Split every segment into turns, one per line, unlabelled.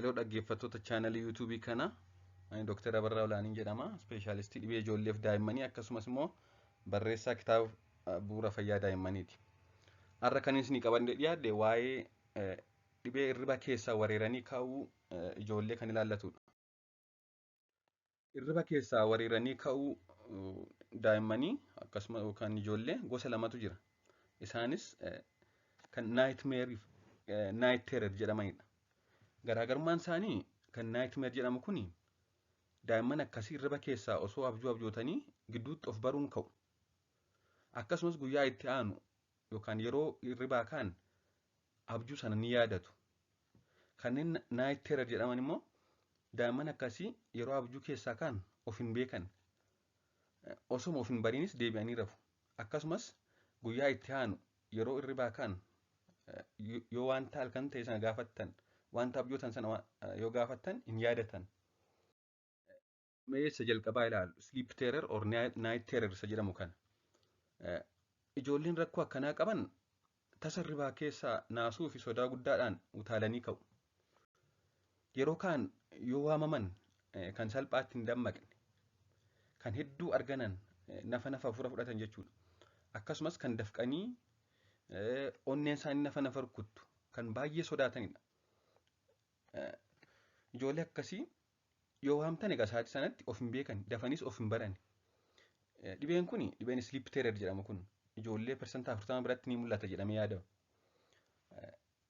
Yeroo dhaggeeffattoota chaanalii YouTubeii kana, ani Dr. Abarraa Olaaniin jedhama. Ispeeshaalistii dhibee ijoolleef daa'immanii, akkasumas immoo barreessaa kitaaba Bu'uura Fayyaa Daa'immaniiti. Har'a kan isinii qabannee dhiyaadhe waa'ee dhibee hirriba keessaa wareeranii ka'uu ijoollee kan ilaallatudha. Hirriba keessaa wareeranii ka'uu daa'immanii akkasuma yookaan ijoollee gosa lamatu jira. Isaanis kan nightmare fi night terror jedhamanidha. Garaagarummaan isaanii, kan nightmare jedhamu kuni daa'imman akkasii hirriba keessaa osoo abjuu abjootanii gidduutti of baruun ka'u. Akkasumas guyyaa itti aanu yookaan yeroo hirribaa ka'an abjuu sana ni yaadatu. Kanneen night terror jedhaman immoo daa'imman akkasii yeroo abjuu keessaa ka'an of hin beekan. Osuma of hin bariinis deebi'anii rafu. Akkasumas guyyaa itti aanu yeroo hirribaa ka'an yoo wanta halkan ta'e sana gaafattan, wanta abjootan sana yoo gaafattan hin yaadatan. Mee isa jalqabaa ilaalu, sleep terror or night terror isa jedhamu kana. Ijoolleen rakkoo akkanaa qaban tasa hirribaa keessaa naasuu fi sodaa guddaadhaan utaalanii ka'u. Yeroo kaan yoo waamaman kan salphaatti hin dammaqne, kan hedduu arganan, nafa nafa hafuura fudhatan jechuudha. Akkasumas kan dafqanii onneen isaanii nafa nafa rukuttu, kan baay'ee sodaatanidha. Ijoollee akkasii yoo waamtan egaa sa'aatii sanatti of hin beekan, dafaniis of hin baran. Dhibeen kun, dhibeen sleep terror jedhamu kun, ijoollee 40% biratti ni mul'ata jedhamee yaadama.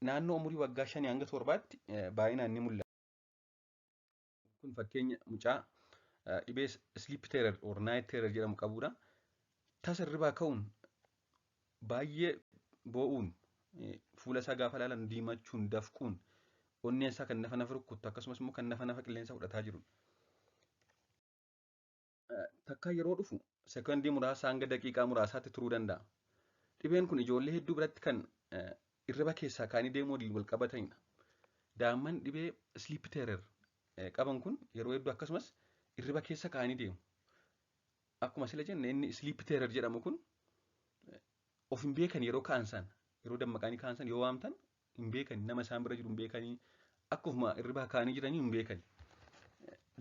Naannoo umurii waggaa 5 hanga 7tti baay'inaan ni mul'ata. Kun fakkeenya mucaa dhibee sleep terror or night terror jedhamu qabudha. Tasa hirribaa ka'uun baay'ee boo'uun, fuula isaa gaafa ilaalan diimachuun, dafquun, onneen isaa kan nafa nafa rukuttu, akkasumas immoo kan nafa nafa qilleensa fudhataa jirudha. Takka yeroo dhufu sekondii muraasa hanga daqiiqaa muraasaatti turuu danda'a. Dhibeen kun ijoollee hedduu biratti kan hirriba keessaa ka'anii deemuu waliin wal qabatanidha. Daa'imman dhibee sleep terror qaban kun yeroo hedduu akkasumas hirriba keessa ka'anii deemu. Akkuma sila jenne, inni sleep terror jedhamu kun of hin beekan. Yeroo ka'an sana, yeroo dammaqanii ka'an sana, yoo waamtan hin beekan, nama isaan bira jiru hin beekanii, akkuma hirribaa ka'anii jiranii hin beekan.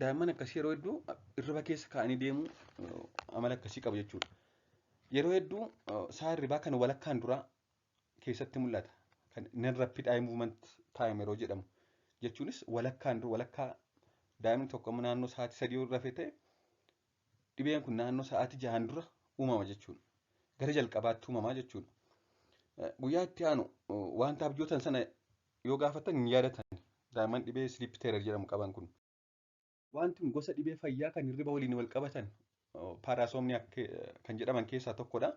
Daa'imman akkasii yeroo hedduu hirriba keessa ka'anii deemuu amala akkasii qabu jechuudha. Yeroo hedduu sa'a hirribaa kan walakkaan duraa keessatti mul'ata. Kan non rapid eye movement time yeroo jedhamu. Jechuunis walakkaan dura, walakkaa daa'imni tokko amma naannoo sa'aatii 3 yoo rafe ta'e, dhibeen kun naannoo sa'aatii 6n dura uumama jechuudha. Gara jalqabaatti uumamaa jechuudha. Guyyaa itti aanu wanta abjootan sana yoo gaafatan hin yaadatan, daa'imman dhibee sleep terror jedhamu qaban kun. Wanti kun gosa dhibee fayyaa kan hirriba waliin wal qabatan parasomnia kan jedhaman keessaa tokkodha.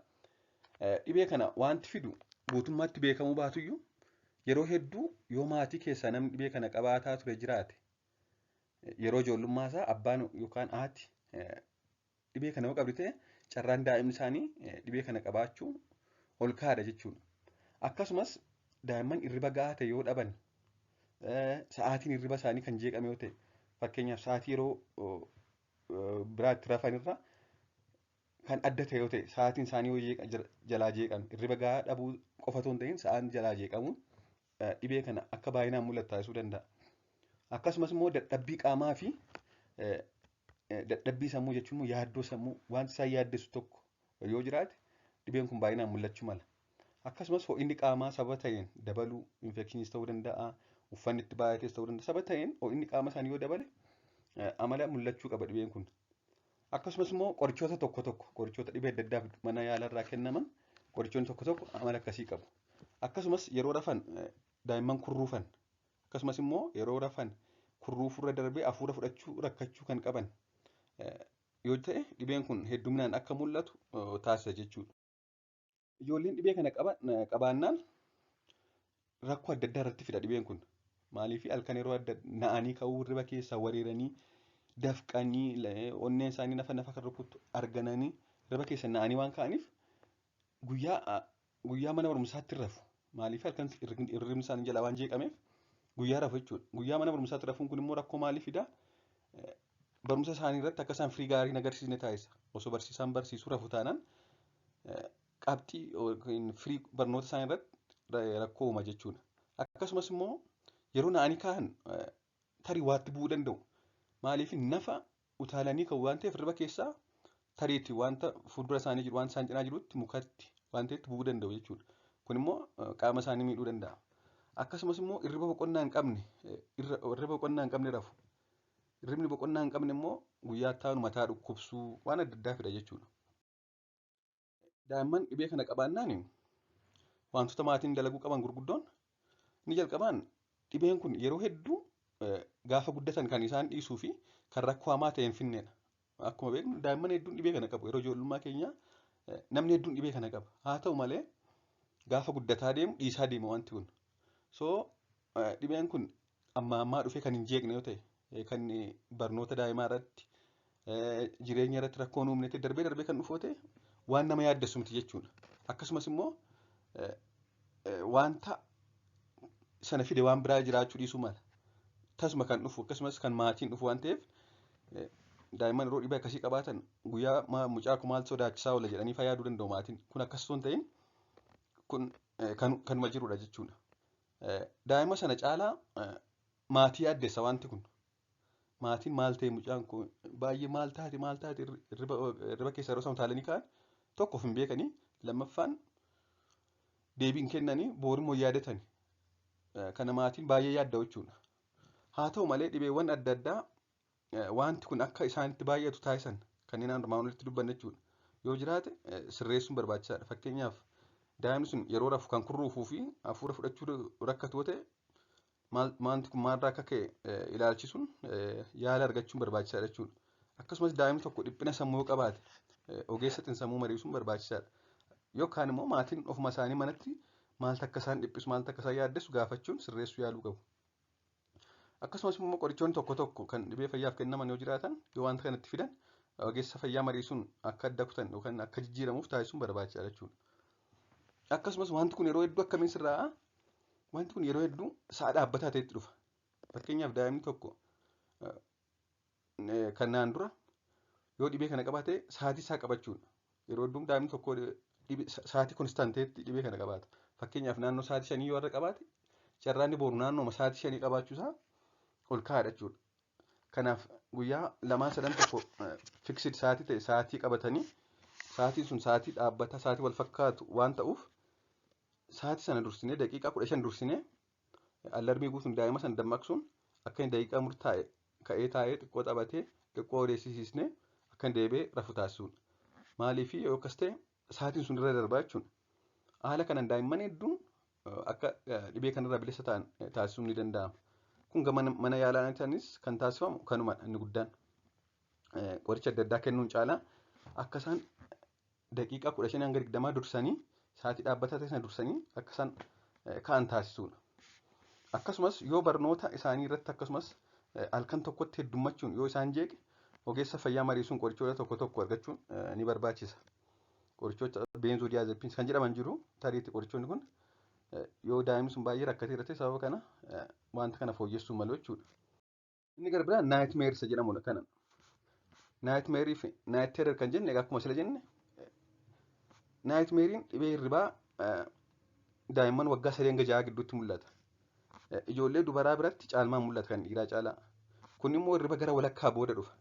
Dhibee kana wanti fidu guutummaatti beekamuu baatuyyuu, yeroo hedduu yoo maatii keessaa namni dhibee kana qabaataa ture jiraate, yeroo ijoollummaa isaa abbaan yookaan haati dhibee kana yoo qabdi ta'e, carraan daa'imni isaanii dhibee kana qabaachuu ol ka'aadha jechuudha. Akkasumas daa'imman hirriba gahaa ta'e yoo dhaban, sa'aatiin hirriba isaanii kan jeeqame yoo ta'e, fakkeenyaaf sa'aatii yeroo biraatti rafanirra kan adda ta'e yoo ta'e, sa'aatiin isaanii yoo jalaa jeeqame, hirriba gahaa dhabuu qofa otoo hin ta'in sa'aan jalaa jeeqamuun dhibee kana akka baay'inaan mul'atu taasisuu danda'a. Akkasumas immoo dadhabbii qaamaa fi dadhabbii sammuu, jechuun immoo yaaddoo sammuu, wanti isaan yaaddessu tokko yoo jiraate, dhibeen kun baay'inaan mul'achuu mala. Akkasumas ho'inni qaamaa sababa ta'een dabaluu, infectioniis ta'uu danda'a, uffanni itti baay'ates ta'uu danda'a. Sababa ta'een ho'inni qaama isaanii yoo dabale amala mul'achuu qaba dhibeen kun. Akkasumas immoo qorichoota tokko tokko, qorichoota dhibee adda addaaf mana yaalarraa kennaman, qorichoonni tokko tokko amala akkasii qabu. Akkasumas yeroo rafan daa'imman kurruufan, akkasumas immoo yeroo rafan kurruufurra darbee hafuura fudhachuu rakkachuu kan qaban yoo ta'e, dhibeen kun hedduminaan akka mul'atu taasisa jechuudha. Ijoolleen dhibee kana qaban qabaannaan rakkoo adda addaa irratti fida dhibeen kun. Maaliif? Halkan yeroo adda na'anii ka'uu, hirriba keessaa wareeranii, dafqanii, onneen isaanii nafa nafa kan rukuttu argananii, hirriba keessa na'anii waan ka'aniif, guyyaa guyyaa mana barumsaatti rafu. Maaliif? Halkan hirribni isaanii jalaa waan jeeqameef guyyaa rafu jechuudha. Guyyaa mana barumsaatti rafuun kun immoo rakkoo maalii fida? Barumsa isaanii irratti akka isaan firii gaarii hin agarsiisne taasisa. Osoo barsiisaan barsiisuu rafu taanaan qabxii yookiin firii barnoota isaanii irratti rakkoo uuma jechuudha. Akkasumas immoo yeroo na'anii ka'an tarii waatti bu'uu danda'u. Maaliif nafa utaalanii kan waan ta'eef hirriba keessaa tariitti wanta fuuldura isaanii jiru waan isaan cinaa jirutti mukatti waan ta'etti bu'uu danda'u jechuudha. Kun immoo qaama isaanii miidhuu danda'a. Akkasumas immoo hirriba boqonnaa hin qabne hirriba boqonnaa hin qabne rafu. Hirribni boqonnaa hin qabne immoo guyyaa itti aanu mataa dhukkubsuu waan adda addaa fida jechuudha. Daa'imman dhibee kana qabaannaan wantoota maatiin dalaguu qaban gurguddoon inni jalqabaan dhibeen kun yeroo hedduu gaafa guddatan kan isaan dhiisuu fi kan rakkoo hamaa ta'e hin finnedha. Akkuma beeknu daa'imman hedduun dhibee kana qabu. Yeroo ijoollummaa keenya namni hedduun dhibee kana qaba. Haa ta'u malee gaafa guddataa deemu dhiisaa deema wanti kun. So dhibeen kun amma ammaa dhufee kan hin jeeqne yoo ta'e kan barnoota daa'imaa irratti jireenya irratti rakkoo hin uumne ta'e darbee darbee kan dhufu ta'e waan nama yaaddessu miti jechuudha. Akkasumas immoo wanta sana fide waan biraa jiraachuu dhiisuu mala. Tasuma kan dhufu akkasumas kan maatiin dhufu waan ta'eef daa'imman yeroo dhibee akkasii qabaatan guyyaa mucaa kun maal sodaachisaa oola jedhanii fayyaduu danda'u maatiin. Kun akkas osoo hin ta'in kun kanuma jirudha jechuudha. Daa'ima sana caalaa maatii yaaddessa wanti kun. Maatiin maal ta'e mucaan kun baay'ee maal taate hirriba keessa yeroo isaan utaalanii ka'an tokko of hin beekanii lammaffaan deebii hin kennanii boru immoo yaadatani. Kana maatiin baay'ee yaadda jechuudha. Haa ta'u malee dhibeewwan adda addaa wanti kun akka isaanitti baay'atu taasisan kanneen armaan olitti dubbanne jechuudha. Yoo jiraate sirreessuun barbaachisaadha. Fakkeenyaaf daa'imni sun yeroo rafu kan kurruufuu fi hafuura fudhachuu rakkatu yoo ta'e wanti kun maalirraa akka ka'e ilaalchisuun yaala argachuun barbaachisaadha jechuudha. Akkasumas daa'imni tokko dhiphina sammuu yoo qabaate ogeessa xiinsammuu mariisuun barbaachisaadha. Yookaan immoo maatiin ofuma isaanii manatti maaltu akka isaan dhiphisu maaltu akka isaan yaaddessu gaafachuun sirreessuu yaaluu qabu. Akkasumas immoo qorichoonni tokko tokko kan dhibee fayyaaf kennaman yoo jiraatan yoo wanta kanatti fidan ogeessa fayyaa mariisuun akka adda kutan yookaan akka jijjiiramuuf taasisuun barbaachisaadha jechuudha. Akkasumas wanti kun yeroo hedduu akkamiin sirraa'a? Wanti kun yeroo hedduu sa'a dhaabbataa ta'etti dhufa. Fakkeenyaaf daa'imni tokko kanaan dura yoo dhibee kana qabaate sa'aatii isaa qabachuudha. Yeroo hedduu daa'imni tokko sa'aatii constant ta'etti dhibee kana qabaata. Fakkeenyaaf naannoo sa'aatii 5 yoo har'a qabaate carraan boru naannooma sa'aatii 5 qabaachuusaa ol kaa'adha jechuudha. Kanaaf guyyaa 2 3 tokko fixed sa'aatii ta'e sa'aatii qabatanii sa'aatiin sun sa'aatii dhaabbataa sa'aatii wal fakkaatu waan ta'uuf sa'aatii sana dursinee daqiiqaa 15 dursinee alarmii guutuun daa'ima sana dammaqsuun akka inni daqiiqaa murtaa'e ka'ee taa'ee xiqqoo taphatee xiqqoo odeessisiisnee akka inni deebi'ee rafu taasisuudha. Maaliif yoo akkas ta'e sa'aatiin sun irra darbaa jechuudha. Haala kanaan daa'imman hedduun akka dhibee kanarraa bilisa ta'an taasisuun ni danda'ama. Kun gama mana yaalaanis kan taasifamu kanumadha inni guddaan. Qoricha adda addaa kennuun caalaa akka isaan daqiiqaa 15 hanga 20 dursanii sa'aatii dhaabbataa ta'e sana dursanii akka isaan ka'an taasisuudha. Akkasumas yoo barnoota isaanii irratti akkasumas halkan tokkotti heddummachuun yoo isaan jeeqe ogeessa fayyaa mariisuun qorichoota tokko tokko argachuun ni barbaachisa. Qorichoota benzodiazepines kan jedhaman jiru tariitti qorichoonni kun yoo daa'imni sun baay'ee rakkatee irratti sababa kana wanta kana fooyyessuu malu jechuudha. Inni gara biraa nightmare isa jedhamudha kana. Nightmare fi night terror kan jenne akkuma sila jenne nightmare'n dhibee hirribaa daa'imman waggaa 3 hanga 6 gidduutti mul'ata. Ijoollee dubaraa biratti caalmaan mul'ata kan dhiiraa caalaa. Kun immoo hirriba gara walakkaa booda dhufa.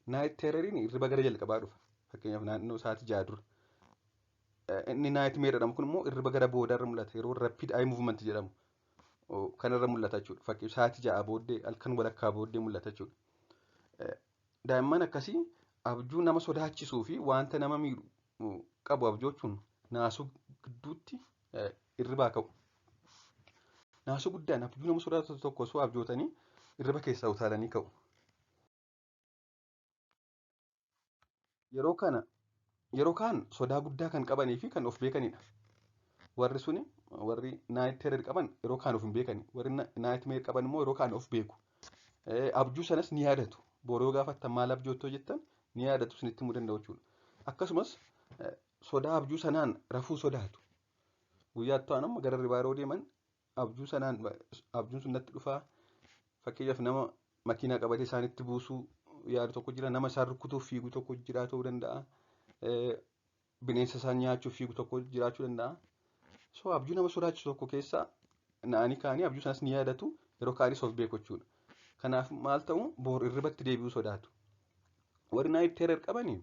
Night terroriin hirriba gara jalqabaa dhufa. Fakkeenyaaf naannoo sa'aatii 6 dura. Inni nightmare jedhamu kun immoo hirriba gara boodaarra mul'ata. Yeroo rapid eye movement jedhamu kanarra mul'ata jechuudha. Fakkeenyaaf sa'aatii 6 booddee halkan walakkaa booddee mul'ata jechuudha. Daa'imman akkasii abjuu nama sodaachisuu fi wanta nama miidhu qabu abjoochuun naasuu gidduutti hirribaa ka'u. Naasuu guddaan abjuu nama sodaatu tokko osoo abjootanii hirriba keessaa utaalanii ka'u. Yeroo kana yeroo kaan sodaa guddaa kan qabanii fi kan of beekanidha. Warri suni warri night terror qaban yeroo kaan of hin beekani. Warri nightmare qaban immoo yeroo kaan of beeku. Abjuu sanas ni yaadatu. Boroo gaafattan maal abjoottoo jettan ni yaadatu isinitti himuu danda'u jechuudha. Akkasumas sodaa abjuu sanaan rafuu sodaatu. Guyyaa itti aanu amma gara hirribaa yeroo deeman abjuu sanaan abjuun sun natti dhufaa. Fakkeenyaaf nama makiinaa qabatee isaanitti buusuu yaadu tokko jira. Nama isaan rukutuuf fiigu tokko jira ta'uu danda'a. Bineensa isaan nyaachuuf fiigu tokko jiraachuu danda'a. So abjuu nama sodaachisu tokko keessa na'anii ka'anii abjuu sanas ni yaadatu yeroo ka'anis of beeku jechuudha. Kanaaf maal ta'u, boor irribatti deebi'uu sodaatu. Warri night terror qabanii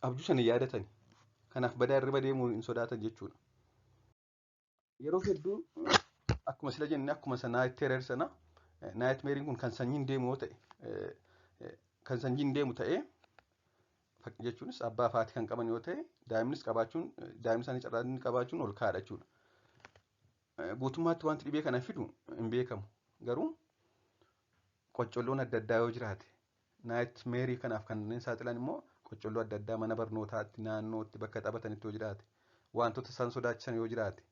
abjuu sana yaadatani. Kanaaf badaa irriba deemuu hin sodaatan jechuudha. Yeroo hedduu akkuma sila jenne, akkuma sana night terror sana nightmareiin kun kan sanyiin deemu yoo ta'e, kan sanyiin deemu ta'ee, jechuunis abbaa fi haati kan qaban yoo ta'e, daa'imnis qabaachuun, daa'imni isaanii carraa inni qabaachuun ol kaa'adha jechuudha. Guutummaatti wanti dhibee kana fidu hin beekamu. Garuu qoccolloon adda addaa yoo jiraate, nightmareii kanaaf kanneen saaxilan immoo qoccolloo adda addaa mana barnootaatti, naannootti, bakka taphatanitti yoo jiraate, wantoota isaan sodaachisan yoo jiraate,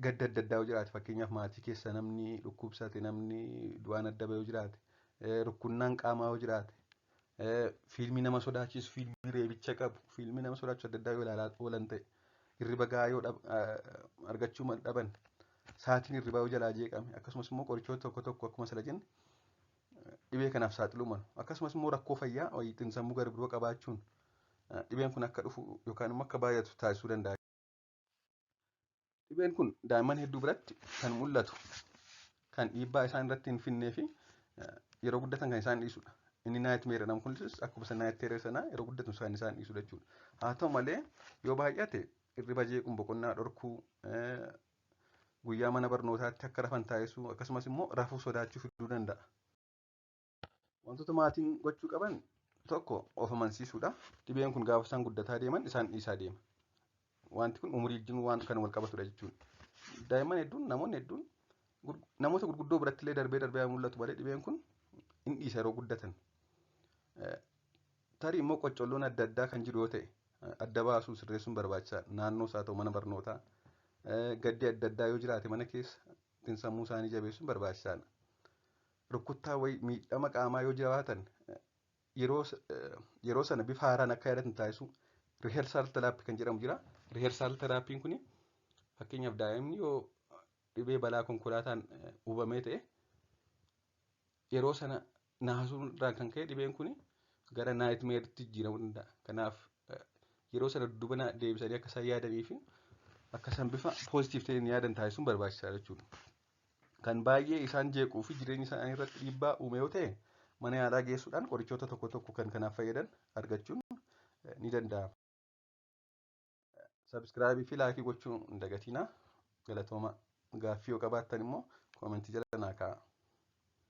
gadda adda addaa yoo jiraate, fakkeenyaaf maatii keessa namni dhukkubsate, namni du'aan adda ba'e yoo jiraate, rukkunnaan qaamaa yoo jiraate, fiilmii nama sodaachisu, fiilmii reebicha qabu, fiilmii nama sodaachisu adda addaa yoo ilaalaa oolan ta'e, hirriba gahaa yoo argachuu dhaban, sa'aatiin hirribaa yoo jalaa jeeqame, akkasumas immoo qorichoota tokko tokko akkuma sila jenne dhibee kanaaf saaxiluu malu. Akkasumas immoo rakkoo fayyaa xiinsammuu gara biroo qabaachuun dhibeen kun akka dhufu yookaan immoo akka baay'atu taasisuu danda'a. Dhibeen kun daa'imman hedduu biratti kan mul'atu, kan dhiibbaa isaan irratti hin finnee fi yeroo guddatan kan isaan dhiisudha. Inni nightmare jedhamu kunis akkuma night terror sanaa yeroo guddatu kan isaan dhiisudha jechuudha. Haa ta'u malee yoo baay'ate hirriba jeequun, boqonnaa dhorkuu, guyyaa mana barnootaatti akka rafan taasisuu, akkasumas immoo rafuu sodaachuu fiduu danda'a. Wantoota maatiin gochuu qaban tokko of amansiisuudha. Dhibeen kun gaafa isaan guddataa deeman isaan dhiisaa deema. Wanti kun umurii wajjin waan kan wal qabatudha jechuudha. Daa'imman hedduun, namoonni hedduun, namoota gurguddoo biratti illee darbee darbee mul'atu malee dhibeen kun hin dhiisa yeroo guddatan. Tarii immoo qoccolloon adda addaa kan jiru yoo ta'e adda baasuu, sirreessuun barbaachisaadha. Naannoo isaa ta'u mana barnootaa, gaddi adda addaa yoo jiraate mana keessa, sammuu isaanii jabeessuun barbaachisaadha. Rukuttaa wayii, miidhama qaamaa yoo jiraatan yeroo sana bifa haaraan akka yaadatan taasisu, rehearsal therapy kan jedhamu jira. Rehearsal therapyn kun fakkeenyaaf daa'imni yoo dhibee balaa konkolaataan hubamee ta'e, yeroo sana naasuu irraan kan ka'e dhibeen kun gara nightmareitti jijjiiramuu danda'a. Kanaaf yeroo sana dudduuba deebisanii akka isaan yaadanii fi akka isaan bifa positive ta'een yaadan taasisuun barbaachisaadha jechuudha. Kan baay'ee isaan jeequu fi jireenya isaanii irratti dhiibbaa uume yoo ta'e, mana yaalaa geessuudhaan qorichoota tokko tokko kan kanaaf fayyadan argachuun ni danda'ama. Subscribe fi like gochuu hin dagatinaa. Galatooma. Gaaffii yoo qabaattan immoo commentii jala naa kaa'aa.